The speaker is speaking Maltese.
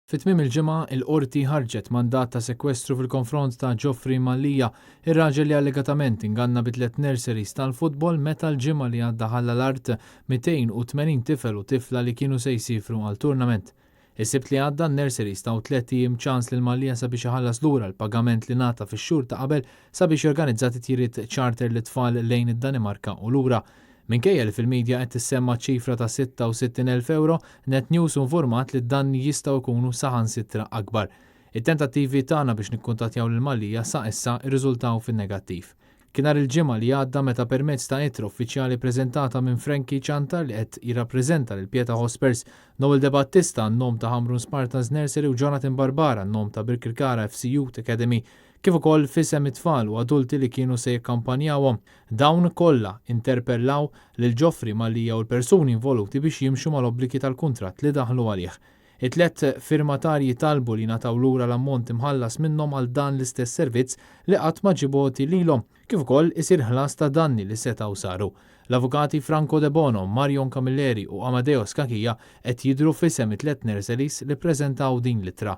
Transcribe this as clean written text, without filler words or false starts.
Fi tmiem il-ġimgħa, il-Qorti ħarġet mandat ta' sekwestru fil-konfront ta' Geoffrey Mallia, ir-raġel li allegatament inganna bi tlett nurseries tal-futbol meta l-Ġimgħa li għadda ħalla l-art 280 tifel u tifla li kienu se jsiefru għal tournament. Is-Sibt li għadda n-nurseries taw tlett ijiem ċans lil Mallia sabiex iħallas lura l-pagament li ngħata fix-xhur ta' qabel sabiex jorganizza titjiriet charter lit-tfal lejn id-Danimarka u lura. Minkejja li fil-media qed tissemma ċ-ċifra ta' 66,000 ewro, Net News hu nfurmat li d-danni jistgħu jkunu saħansitra akbar. It-tentattivi tagħna biex nikkuntattjaw lil Mallia sa issa rriżultaw fin-negattiv. Kien nhar il-Ġimgħa li għadda meta permezz ta' ittra uffiċjali preżentata minn Frankie Ciantar li qed jirrappreżenta lil Pieta Hospers, Noel Debattista għan-nom ta' Ħamrun Spartans Nursery u Jonathan Barbara għan-nom ta' Birkirkara FC Youth Academy, kif ukoll f'isem it-tfal u adulti li kienu se jikkampanjawhom. Dawn kollha interpellaw lil Geoffrey Mallia u l-persuni involuti biex jimxu mal-obbligi tal-kuntratt li daħlu għalih. It-tlett firmatarji talbu li jingħataw lura l-ammont imħallas minnhom għal dan l-istess servizz li qatt ma ġie mogħti lilhom, kif ukoll isir ħlas ta' danni li setgħu saru. L-avukati Franco Debono, Marion Camilleri u Amadeo Scachia qed jidhru f'isem it-tlett nurseries li ppreżentaw din l-ittra.